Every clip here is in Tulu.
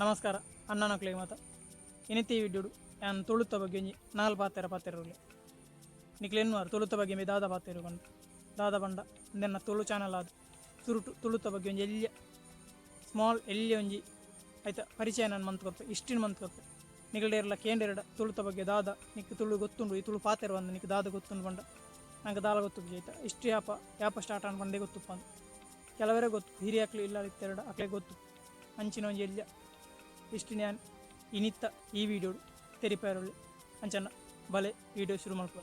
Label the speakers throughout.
Speaker 1: ನಮಸ್ಕಾರ ಅಣ್ಣನಕ್ಲೆಗ್ ಮಾತ. ಇನಿತ ಈ ವಿಡಿಯೋಡು ಯಾನ್ ತುಳುತ ಬಗ್ಗೆ ಒಂಜಿ ನಾಲ್ ಪಾತೆರ ಪಾತೆರುಲ್ಲೆ. ನಿಕ್ಲ್ ಎನ್ನುವರ್ ತುಳುತ ಬಗ್ಗೆ ಮಿ ದಾದ ಪಾತೆರು ಪಂದ್. ದಾದ ಪಂಡ ಉಂದೆನ್ನ ತುಳು ಚಾನಲ್ ಆದ್ ಸುರುಟು ತುಳುತ ಬಗ್ಗೆ ಒಂಜಿ ಎಲ್ಯ ಸ್ಮಾಲ್ ಎಲ್ಯ ಒಂಜಿ ಐತ ಪರಿಚಯ ನನ್ ಮಂತ್ ಕೊರ್ಪೆ, ಇಷ್ಟಿನ್ ಮಂತ್ ಕೊರ್ಪೆ. ನಿಗಲ್ಡೇರ್ಲ ಕೇಂಡೆರಡ ತುಳುತ ಬಗ್ಗೆ ದಾದ ನಿಕ್ ತುಳು ಗೊತ್ತುಂಡು, ಈ ತುಳು ಪಾತೆರ ಅಂದ್ ನಿಕ್ ದಾದ ಗೊತ್ತುಂಡು ಪಂಡ ನಂಗೆ ದಾಲ ಗೊತ್ತುಜ್ಜಿ. ಐತ ಇಷ್ಟ್ರಿ ಯಾಪ ಯಾಪ ಸ್ಟಾರ್ಟ್ ಆಂಡ್ ಪಂಡೆ ಗೊತ್ತುಪ್ಪಂದ್. ಕೆಲವರೇ ಗೊತ್ತು, ಹಿರಿಯಕ್ಲು ಇಲ್ಲ ಇತ್ತೆರಡ ಅಕ್ಲೆ ಗೊತ್ತು. ಅಂಚಿನ ಒಂಜಿ ಎಲ್ಯ ಇಷ್ಟಿನ ಯಾನ್ ಇನಿತ್ತ ಈ ವಿಡಿಯೋಡು ತೆರಿಪಾಯರುಳ್ಳಿ. ಅಂಚನ ಬಲೆ ವಿಡಿಯೋ ಶುರು ಮಲ್ಪುವ.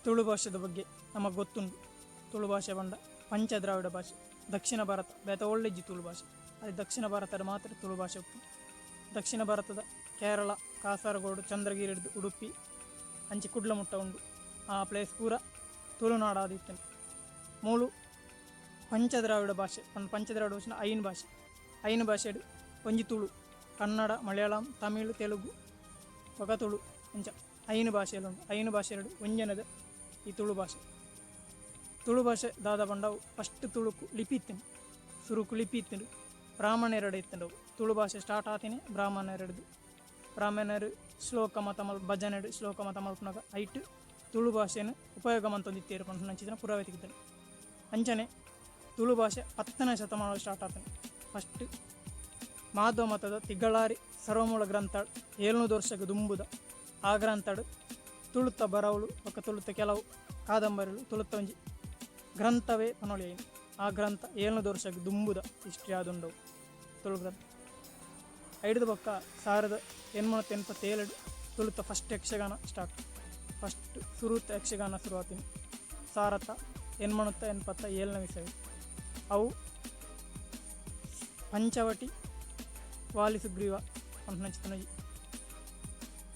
Speaker 1: ತುಳು ಭಾಷೆದ ಬಗ್ಗೆ ನಮಗೆ ಗೊತ್ತುಂಡು. ತುಳು ಭಾಷೆ ಪಂಡ ಪಂಚದ್ರಾವಿಡ ಭಾಷೆ. ದಕ್ಷಿಣ ಭಾರತ ಬೇತೆ ಒಳ್ಳೆಜ್ಜಿ ತುಳು ಭಾಷೆ. ಅದು ದಕ್ಷಿಣ ಭಾರತದ ಮಾತ್ರ ತುಳು ಭಾಷೆ ಉಪ್ಪು. ದಕ್ಷಿಣ ಭಾರತದ ಕೇರಳ, ಕಾಸರಗೋಡು, ಚಂದ್ರಗಿರಿ ಹಿಡ್ದು ಉಡುಪಿ ಅಂಚೆ ಕುಡ್ಲ ಮುಟ್ಟ ಉಂಡು. ಆ ಪ್ಲೇಸ್ ಪೂರ ತುಳುನಾಡಾದಿತ್ತುಂಡು. ಮೂಲು ಪಂಚದ್ರಾವಿಡ ಭಾಷೆ ಪಂಡ ಪಂಚದ್ರಾವಿಡ ಭಾಷೆ ಐನ್ ಭಾಷೆ. ಐನ್ ಭಾಷೆಡ್ ಒಂಜಿ ತುಳು, ಕನ್ನಡ, ಮಲಯಾಳಂ, ತಮಿಳು, ತೆಲುಗು ಬೊಕ ತುಳು ಅಂಚ ಐನ್ ಭಾಷೆಲು ಉಂಡು. ಐನ್ ಭಾಷೆಡ್ ಒಂಜನದ ಈ ತುಳು ಭಾಷೆ. ತುಳು ಭಾಷೆ ದಾದ ಪಂಡ ಫಸ್ಟ್ ತುಳುಕು ಲಿಪಿ ಇತ್ತುಂಡು. ಸುರುಕು ಲಿಪಿ ಇತ್ತುಂಡು, ಬ್ರಾಹ್ಮಣೆರಡು ಇತ್ತುಂಡು. ತುಳು ಭಾಷೆ ಸ್ಟಾರ್ಟ್ ಆತಿನಿ ಬ್ರಾಹ್ಮಣರೆಡ್ದು. ಬ್ರಾಹ್ಮಣರು ಶ್ಲೋಕ ಮತ ಮಲ್ ಭಜನೆಡ್ ಶ್ಲೋಕ ಮತ ಮಲ್ಪುನಗ ಐಟ್ ತುಳು ಭಾಷೆನ್ ಉಪಯೋಗ ಮಂತೊಂದಿತ್ತೇರು ಪನ್ಪುನಂಚಿನ ಪುರಾವೆ ತಿಕ್ಕ್ದ್ಂಡ್. ಅಂಚನೆ ತುಳು ಭಾಷೆ 10ನೇ ಶತಮಾನ ಸ್ಟಾರ್ಟ್ ಆತನೆ. ಫಸ್ಟ್ ಮಾಧವ ಮತದ ತಿಗಳಾರಿ ಸರ್ವಮೂಲ ಗ್ರಂಥ 700 ವರ್ಷಕ್ಕೆ ದುಂಬುದ ಆ ಗ್ರಂಥಡ್ ತುಳುತ ಬರವುಲು ಬೊಕ್ಕ ತುಳುತ ಕೆಲವು ಕಾದಂಬರಿಲು, ತುಳುತ ಒಂಜಿ ಗ್ರಂಥವೇ ಪನೊಲಿ. ಆ ಗ್ರಂಥ 700 ವರ್ಷಕ್ಕೆ ದುಂಬುದ ಹಿಸ್ಟ್ರಿ ಆದುಂಡವು ತುಳು ಗ್ರಂಥ. ಐಡ್ದ್ ಬೊಕ್ಕ 1887 ತುಳುತ ಫಸ್ಟ್ ಯಕ್ಷಗಾನ ಸ್ಟಾರ್ಟ್. ಫಸ್ಟ್ ಸುರುತ ಯಕ್ಷಗಾನ ಶುರುವಾತಿನಿ 1887ನೇ ಇಸವಿ. ಅವು ಪಂಚವಟಿ ವಾಲಿ ಸುಗ್ರೀವ ಪನ್ಪಿನಂಚಿತ್ತಿನ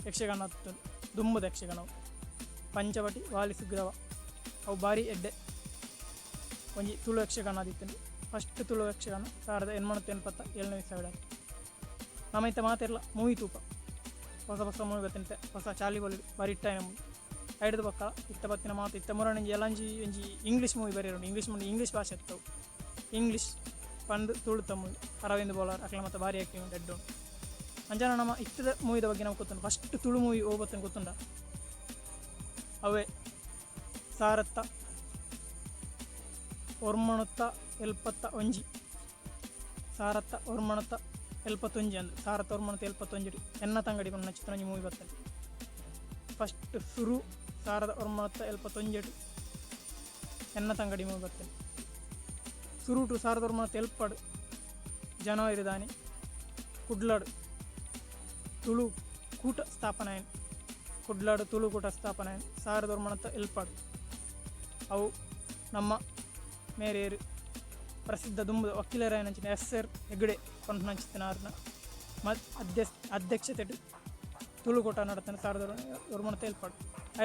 Speaker 1: ಯಕ್ಷಗಾನ ಆದಿತ್ತುಂಡು. ದುಂಬುದ ಯಕ್ಷಗಾನವು ಪಂಚವಟಿ ವಾಲಿ ಸುಗ್ರೀವ. ಅವು ಭಾರಿ ಎಡ್ಡೆ ಒಂಜಿ ತುಳು ಯಕ್ಷಗಾನ ಆದಿತ್ತುಂಡು. ಫಸ್ಟ್ ತುಳು ಯಕ್ಷಗಾನ 1887ನೇ ಇಸವಿಡ್. ನಮ ಇತ್ತೆ ಮಾತೆರ್ಲ ಮೂವಿ ತೂಪ. ಹೊಸ ಹೊಸ ಮೂವಿ ಬತ್ತಿನತೆ, ಹೊಸ ಚಾಲಿ ಬೋಲಿ ಬಾರಿ ಇಟ್ಟಾಯಿನ ಮೂವಿ. ಐಡ್ದ್ ಬೊಕ್ಕ ಇತ್ತೆ ಬತ್ತಿನ ಮಾತ ಇತ್ತೆ ಮುರಣಂಜಿ ಎಲ್ಲಂಜಿ ಒಂಜಿ ಇಂಗ್ಲೀಷ್ ಮೂವಿ ಬರೆಯರು. ಇಂಗ್ಲೀಷ್ ಮೂವಿ, ಇಂಗ್ಲೀಷ್ ಭಾಷೆ ಇತ್ತವು, ಇಂಗ್ಲೀಷ್ ಪಂದ್ ತುಳುತ ಮೂವಿ. ಅರವಿಂದ್ ಬೋಳಾರ್ ಅಕ್ಲ ಮತ್ತೆ ಭಾರಿ ಆಕ್ಟಿಂಗ್ ಉಂಟು, ಎಡ್ಡೆ ಉಂಟು. ಅಂಚನ ನಮ್ಮ ಇತ್ತದ ಮೂವಿದ ಬಗ್ಗೆ ನಮ್ಗೆ ಗೊತ್ತುಂಟು. ಫಸ್ಟ್ ತುಳು ಮೂವಿ ಓ ಬತ್ತನ ಗೊತ್ತುಂಡ? ಅವೇ 1971, 1971 ಅಂದ್ರೆ 1971 ಎನ್ನ ತಂಗಡಿ ಪನ್ನ ಚಿತ್ರ ಮೂವಿ ಬರ್ತದೆ. ಫಸ್ಟ್ ಸುರು 1971 ಎನ್ನ ತಂಗಡಿ ಮೂವಿ ಬರ್ತದೆ. ಸುರುಟು 1970 ಜನವರಿ ದಾನಿ ಕುಡ್ಲಾಡು ತುಳು ಕೂಟ ಸ್ಥಾಪನೆ ಆಯ್ತು. ಕುಡ್ಲಾಡು ತುಳು ಕೂಟ ಸ್ಥಾಪನೆ ಆಯ್ತು 1970. ಅವು ನಮ್ಮ ಮೇರೇರು ಪ್ರಸಿದ್ಧ ದುಂಬುದ ವಕೀಲರಾಯನಂಚಿನ ಎಸ್ ಆರ್ ಹೆಗ್ಡೆ ಪನ್ಪುನಂಚಿತ್ತಿನಾರ್ನ ಮತ್ ಅಧ್ಯಕ್ಷತೆ ತುಳುಕೂಟ ನಡತನ 1970.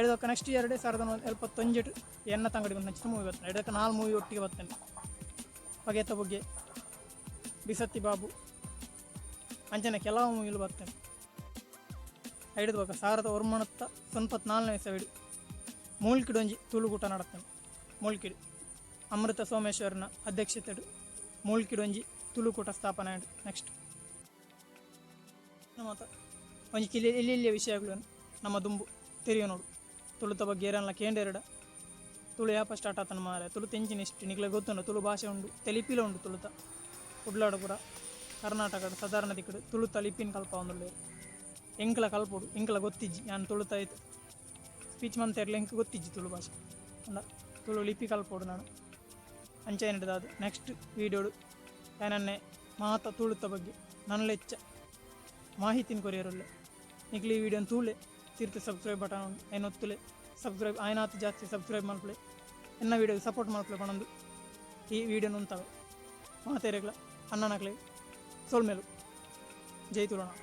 Speaker 1: ಐದಕ್ಕ ನೆಕ್ಸ್ಟ್ ಇಯರ್ 1971 ಎನ್ನ ತಂಗಡಿ ಪನ್ಪುನಂಚಿನ ಮೂವಿ ಬರ್ತದೆ. ಐದಕ್ಕೆ ನಾಲ್ಕು ಮೂವಿ ಒಟ್ಟಿಗೆ ಬರ್ತೇನೆ. ಪಗೆತ ಬಗ್ಗೆ, ಬಿಸತ್ತಿ ಬಾಬು ಅಂಚನೆ ಕೆಲವು ಮೂವಿಲು ಬರ್ತೇನೆ. ಐಡ್ದು ಬೊಕ್ಕ 1994ನೇ ಇಸವಿಡ್ ಮೂಲ್ಕಿಡ್ ಒಂಜಿ ತುಳುಕೂಟ ನಡತೇನೆ. ಮೂಲ್ಕಿಡ್ ಅಮೃತ ಸೋಮೇಶ್ವರನ ಅಧ್ಯಕ್ಷತೆಡ್ ಮೂಲ್ಕಿಡ್ ಒಂಜಿ ತುಳುಕೂಟ ಸ್ಥಾಪನೆ ಆಂಡ್. ನೆಕ್ಸ್ಟ್ ಮಾತ ಒಂಜಿ ಕಿಲಿ ಎಲ್ಲಿ ವಿಷಯಗಳು ನಮ್ಮ ದುಂಬು ತೆರಿಯ ನೋಡು. ತುಳುತ ಬಗ್ಗೆ ಏರನ್ಲ ಕೇಂಡೆರಡ ತುಳು ಯಾಪ ಸ್ಟಾರ್ಟ್ ಆತನ ಮಾರೆ, ತುಳು ತೆಂಚಿನ ಇಷ್ಟು ನಿಕ್ಲೆ ಗೊತ್ತುಂಡು. ತುಳು ಭಾಷೆ ಉಂಡು, ತೆಲಿಪಿಲ ಉಂಡು ತುಳುತ. ಕುಡ್ಲಾಡು ಪೂರ ಕರ್ನಾಟಕದ ಸಾಧಾರಣ ದಿಕ್ಕಡು ತುಳುತ ಲಿಪಿನ ಕಲ್ಪ ಒಂದುಲ್ಲೇರು. ಎಂಕ್ಲ ಕಲ್ಪೊಡು, ಎಂಕ್ಲ ಗೊತ್ತಿಜ್ಜಿ. ಯಾನ್ ತುಳುತ ಆಯ್ತು ಸ್ಪೀಚ್ ಮಂತೆರ್ಲ ಎಂಕ್ ಗೊತ್ತಿಜ್ಜಿ ತುಳು ಭಾಷೆ. ಅಂಡ ತುಳು ಲಿಪಿ ಕಲ್ಪೊಡು ನಾನು. ಅಂಚ ಅದು ನೆಕ್ಸ್ಟ್ ವೀಡಿಯೋಡು ಯಾನನ್ನೆ ಮಾತ ತುಳುತ ಬಗ್ಗೆ ನನ್ಲೆಚ್ಚ ಮಾಹಿತಿನ ಕೊರಿಯರುಲ್ಲೆ. ನಿಕ್ಲಿ ಈ ವಿಡಿಯೋನ ತೂಲೆ, ತಿರ್ತು ಸಬ್ಸ್ಕ್ರೈಬ್ ಬಟನ್ ಉಂಡು, ಐನ್ ಒತ್ತುಲೆ. ಸಬ್ಸ್ಕ್ರೈಬ್ ಆಯ್ನಾತ್ ಜಾಸ್ತಿ ಸಬ್ಸ್ಕ್ರೈಬ್ ಮಲ್ಪಲೆ, ಎನ್ನ ವೀಡಿಯೋ ಸಪೋರ್ಟ್ ಮಲ್ಪಲೆ ಪಣೊಂದು ಈ ವೀಡಿಯೋನ ಉಂತವೆ. ಮಾತೇರೆಗ್ಲ ಅಣ್ಣನಕ್ಲೆ ಸೊಲ್ಮೆಲು. ಜೈ ತುಳುನಾಡು.